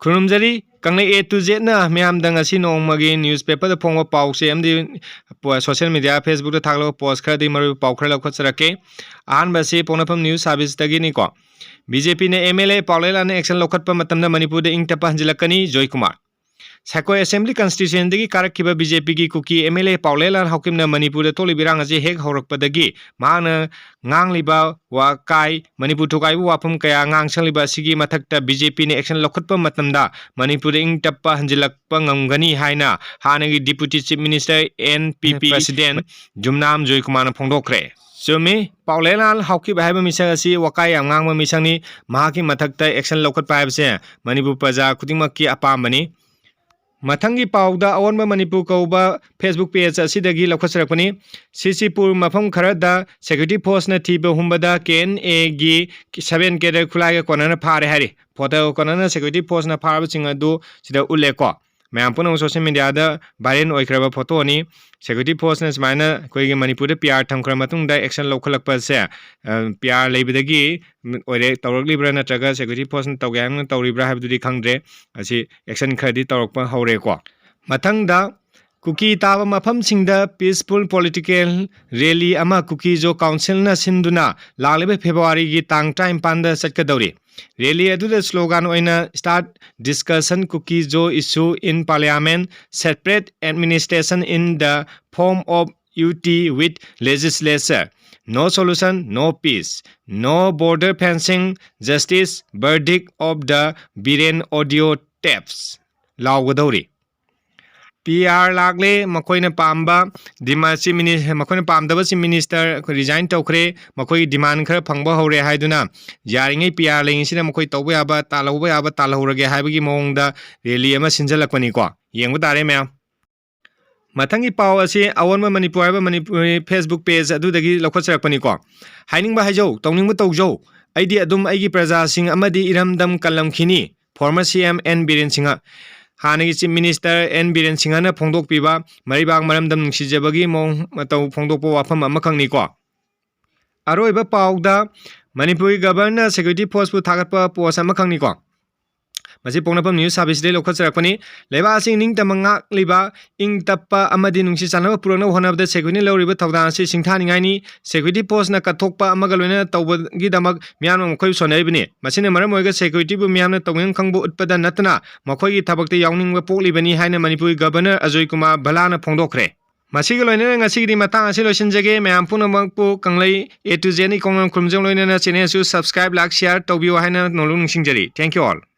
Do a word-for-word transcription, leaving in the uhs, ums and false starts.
ꯈꯨꯔꯨꯝꯖꯔꯤ꯫ ꯀꯪꯂꯩ A to Zꯅ ꯃꯤꯌꯥꯝꯗ ꯉꯁꯤ ꯅꯣꯡꯃꯒꯤ newspaperꯗ ꯐꯣꯡꯕ ꯄꯥꯎꯆꯦ ꯑꯃꯗꯤ ꯄꯣ-, social media, Facebookꯇ ꯊꯥꯒꯠꯂꯕ post ꯈꯔꯗꯤ ꯃꯔꯨꯑꯣꯏꯕ ꯄꯥꯎ ꯈꯔ ꯂꯧꯈꯠꯆꯔꯛꯀꯦ꯫ ꯑꯍꯥꯟꯕ ꯑꯁꯤ ꯄꯣꯛꯅꯐꯝ News Serviceꯇꯒꯤꯅꯤꯀꯣ꯫ BJPꯅ MLA ꯄꯥꯎꯂꯦꯂꯥꯟꯅ action ꯂꯧꯈꯠꯄ ꯃꯇꯝꯗ ꯃꯅꯤꯄꯨꯔꯗ ꯏꯪ ꯇꯞꯄ ꯍꯟꯖꯤꯜꯂꯛꯀꯅꯤ, ꯖꯣꯏꯀꯨꯃꯥꯔ꯫ ꯁꯥꯏꯀꯣꯏ Assembly Constituencyꯗꯒꯤ ꯀꯥꯔꯛꯈꯤꯕ BJPꯒꯤ ꯀꯨꯀꯤ MLA ꯄꯥꯎꯂꯦꯂꯥꯟ ꯍꯥꯎꯀꯤꯞꯅ ꯃꯅꯤꯄꯨꯔꯗ ꯊꯣꯛꯂꯤꯕ ꯏꯔꯥꯡ ꯑꯁꯤ ꯍꯦꯛ ꯍꯧꯔꯛꯄꯗꯒꯤ ꯃꯍꯥꯛꯅ ꯉꯥꯡꯂꯤꯕ ꯋꯥꯀꯥꯏ, ꯃꯅꯤꯄꯨꯔ ꯊꯨꯒꯥꯏꯕ ꯋꯥꯐꯝ ꯀꯌꯥ ꯉꯥꯡꯁꯜꯂꯤꯕ ꯑꯁꯤꯒꯤ ꯃꯊꯛꯇ BJPꯅ action ꯂꯧꯈꯠꯄ ꯃꯇꯝꯗ ꯃꯅꯤꯄꯨꯔꯗ ꯏꯪ ꯇꯞꯄ ꯍꯟꯖꯤꯜꯂꯛꯄ ꯉꯝꯒꯅꯤ ꯍꯥꯏꯅ ꯍꯥꯟꯅꯒꯤ Deputy Chief Minister, NPP President ꯖꯨꯝꯅꯥꯝ ꯖꯣꯏꯀꯨꯃꯥꯔꯅ ꯐꯣꯡꯗꯣꯛꯈ꯭ꯔꯦ꯫ ꯆꯨꯝꯃꯤ, ꯄꯥꯎꯂꯦꯂꯥꯜ ꯍꯥꯎꯀꯤꯞ ꯍꯥꯏꯕ ꯃꯤꯁꯛ ꯑꯁꯤ ꯋꯥꯀꯥꯏ ꯌꯥꯝ ꯉꯥꯡꯕ ꯃꯤꯁꯛꯅꯤ꯫ ꯃꯍꯥꯛꯀꯤ ꯃꯊꯛꯇ action ꯂꯧꯈꯠꯄ ꯍꯥꯏꯕꯁꯦ ꯃꯅꯤꯄꯨꯔ ꯄ꯭ꯔꯖꯥ ꯈꯨꯗꯤꯡꯃꯛꯀꯤ ꯑꯄꯥꯝꯕꯅꯤ꯫ ꯃꯊꯪꯒꯤ ꯄꯥꯎꯗ ꯑꯑꯣꯟꯕ ꯃꯅꯤꯄꯨꯔ ꯀꯧꯕ Facebook page ꯑꯁꯤꯗꯒꯤ ꯂꯧꯈꯠꯆꯔꯛꯄꯅꯤ꯫ ꯁꯤꯁꯤꯄꯨꯔ ꯃꯐꯝ ꯈꯔꯗ security forceꯅ ꯊꯤꯕ ꯍꯨꯝꯕꯗ KNAꯒꯤ seven cadre ꯈꯨꯠꯂꯥꯏꯒ ꯀꯣꯟꯅꯅ ꯐꯥꯔꯦ ꯍꯥꯏꯔꯤ꯫ ꯐꯣꯇꯣ ꯀꯣꯟꯅꯅ security forceꯅ ꯐꯥꯔꯕꯁꯤꯡ ꯑꯗꯨ ꯁꯤꯗ ꯎꯠꯂꯦꯀꯣ꯫ ꯃꯌꯥꯝ ꯄꯨꯝꯅꯃꯛ social mediaꯗ viral ꯑꯣꯏꯈ꯭ꯔꯕ ꯐꯣꯇꯣꯅꯤ꯫ Security forceꯅ ꯁꯨꯃꯥꯏꯅ ꯑꯩꯈꯣꯏꯒꯤ ꯃꯅꯤꯄꯨꯔꯗ PR ꯊꯝꯈ꯭ꯔ ꯃꯇꯨꯡꯗ action ꯂꯧꯈꯠꯂꯛꯄꯁꯦ, ꯑ, PR ꯂꯩꯕꯗꯒꯤ ꯑꯣꯏꯔꯦ, ꯇꯧꯔꯛꯂꯤꯕ꯭ꯔꯥ ꯅꯠꯇ꯭ꯔꯒ security forceꯅ ꯇꯧꯒꯦ ꯍꯥꯏꯅ ꯇꯧꯔꯤꯕ꯭ꯔꯥ ꯍꯥꯏꯕꯗꯨꯗꯤ ꯈꯪꯗ꯭ꯔꯦ꯫ ꯑꯁꯤ action ꯈꯔꯗꯤ ꯇꯧꯔꯛꯄ ꯍꯧꯔꯦꯀꯣ꯫ ꯃꯊꯪꯗ ꯀꯨꯀꯤ ꯇꯥꯕ ꯃꯐꯝꯁꯤꯡꯗ peaceful political rally ꯑꯃ ꯀꯨꯀꯤ ꯖꯣ councilꯅ ꯁꯤꯟꯗꯨꯅ ꯂꯥꯛꯂꯤꯕ Februaryꯒꯤ ꯇꯥꯡ ꯇꯔꯥꯅꯤꯄꯥꯟꯗ ꯆꯠꯀꯗꯧꯔꯤ꯫ Rally ꯑꯗꯨꯗ slogan ꯑꯣꯏꯅ "Start discussion Kuki Zo issue in parliament, separate administration in the form of UT with legislature, no solution, no peace, no border fencing, justice, verdict of the Biren audio tapes" ꯂꯥꯎꯒꯗꯧꯔꯤ꯫ PR ꯂꯥꯛꯂꯦ, ꯃꯈꯣꯏꯅ ꯄꯥꯝꯕ demand, Chief Mini-, ꯃꯈꯣꯏꯅ ꯄꯥꯝꯗꯕ Chief Minister ꯑꯩꯈꯣꯏ resign ꯇꯧꯈ꯭ꯔꯦ, ꯃꯈꯣꯏꯒꯤ demand ꯈꯔ ꯐꯪꯕ ꯍꯧꯔꯦ ꯍꯥꯏꯗꯨꯅ ꯌꯥꯔꯤꯉꯩ PR ꯂꯩꯉꯩꯁꯤꯗ ꯃꯈꯣꯏ ꯇꯧꯕ ꯌꯥꯕ, ꯇꯥꯜꯍꯧꯕ ꯌꯥꯕ ꯇꯥꯜꯍꯧꯔꯒꯦ ꯍꯥꯏꯕꯒꯤ ꯃꯑꯣꯡꯗ rally ꯑꯃ ꯁꯤꯟꯖꯜꯂꯛꯄꯅꯤꯀꯣ꯫ ꯌꯦꯡꯕ ꯇꯥꯔꯦ ꯃꯌꯥꯝ꯫ ꯃꯊꯪꯒꯤ ꯄꯥꯎ ꯑꯁꯤ ꯑꯑꯣꯟꯕ ꯃꯅꯤꯄꯨꯔ ꯍꯥꯏꯕ ꯃꯅꯤꯄꯨꯔꯤ Facebook page ꯑꯗꯨꯗꯒꯤ ꯂꯧꯈꯠꯆꯔꯛꯄꯅꯤꯀꯣ꯫ ꯍꯥꯏꯅꯤꯡꯕ ꯍꯥꯏꯖꯧ, ꯇꯧꯅꯤꯡꯕ ꯇꯧꯖꯧ, ꯑꯩꯗꯤ ꯑꯗꯨꯝ ꯑꯩꯒꯤ ꯄ꯭ꯔꯖꯥꯁꯤꯡ ꯑꯃꯗꯤ ꯏꯔꯝꯗꯝ ꯀꯜꯂꯝꯈꯤꯅꯤ꯫ Former CM N Biren Singh. ꯍꯥꯟꯅꯒꯤ Chief Minister N ꯕꯤꯔꯦꯟ ꯁꯤꯡꯍꯅ ꯐꯣꯡꯗꯣꯛꯄꯤꯕ ꯃꯔꯩꯕꯥꯛ ꯃꯔꯝꯗꯝ ꯅꯨꯡꯁꯤꯖꯕꯒꯤ ꯃꯑꯣꯡ ꯃꯇꯧ ꯐꯣꯡꯗꯣꯛꯄ ꯋꯥꯐꯝ ꯑꯃꯈꯛꯅꯤꯀꯣ꯫ ꯑꯔꯣꯏꯕ ꯄꯥꯎꯗ ꯃꯅꯤꯄꯨꯔꯒꯤ Governorꯅ security forceꯄꯨ ꯊꯥꯒꯠꯄ post ꯑꯃꯈꯛꯅꯤꯀꯣ꯫ ꯃꯁꯤ ꯄꯣꯛꯅꯐꯝ ꯅ꯭ꯌꯨꯁ ꯁꯥꯔꯚꯤꯁꯇꯒꯤ ꯂꯧꯈꯠꯆꯔꯛꯄꯅꯤ꯫ ꯂꯩꯕꯥꯛ ꯑꯁꯤ ꯅꯤꯡꯇꯝꯕ ꯉꯥꯛꯂꯤꯕ, ꯏꯪ ꯇꯞꯄ ꯑꯃꯗꯤ ꯅꯨꯡꯁꯤ ꯆꯥꯟꯅꯕ ꯄꯨꯔꯛꯅꯕ ꯍꯣꯠꯅꯕꯗ ꯁꯦꯀ꯭ꯌꯨꯔꯤꯇꯤꯅ ꯂꯧꯔꯤꯕ ꯊꯧꯗꯥꯡ ꯑꯁꯤ ꯁꯤꯡꯊꯥꯅꯤꯡꯉꯥꯏꯅꯤ꯫ ꯁꯦꯀ꯭ꯌꯨꯔꯤꯇꯤ ꯐꯣꯔꯁꯅ ꯀꯠꯊꯣꯛꯄ ꯑꯃꯒ ꯂꯣꯏꯅꯅ ꯇꯧꯕꯒꯤꯗꯃꯛ ꯃꯤꯌꯥꯝꯅ ꯃꯈꯣꯏꯕꯨ ꯁꯣꯟꯅꯔꯤꯕꯅꯤ꯫ ꯃꯁꯤꯅ ꯃꯔꯝ ꯑꯣꯏꯔꯒ ꯁꯦꯀ꯭ꯌꯨꯔꯤꯇꯤꯕꯨ ꯃꯤꯌꯥꯝꯅ ꯇꯧꯅꯤꯡ ꯈꯪꯕ ꯎꯠꯄꯗ ꯅꯠꯇꯅ ꯃꯈꯣꯏꯒꯤ ꯊꯕꯛꯇ ꯌꯥꯎꯅꯤꯡꯕ ꯄꯣꯛꯂꯤꯕꯅꯤ ꯍꯥꯏꯅ ꯃꯅꯤꯄꯨꯔꯒꯤ ꯒꯕꯔꯅꯔ ꯑꯖꯣꯏ ꯀꯨꯃꯥꯔ ꯚꯜꯂꯥꯅ ꯐꯣꯡꯗꯣꯛꯈ꯭ꯔꯦ꯫ ꯃꯁꯤꯒ ꯂꯣꯏꯅꯅ ꯉꯁꯤꯒꯤꯗꯤ ꯃꯇꯥꯡ ꯑꯁꯤ ꯂꯣꯏꯁꯤꯟꯖꯒꯦ꯫ ꯃꯌꯥꯝ ꯄꯨꯝꯅꯃꯛꯄꯨ ꯀꯪꯂꯩ A to Z ꯅꯤ ꯀꯣꯡꯂꯝ ꯈꯨꯔꯨꯝꯖꯧ ꯂꯣꯏꯅꯅ channel ꯑꯁꯨ subscribe, like, share ꯇꯧꯕꯤꯌꯨ ꯍꯥꯏꯅ ꯅꯣꯡꯂꯨꯛ ꯅꯤꯡꯁꯤꯡꯖꯔꯤ꯫ Thank you all꯫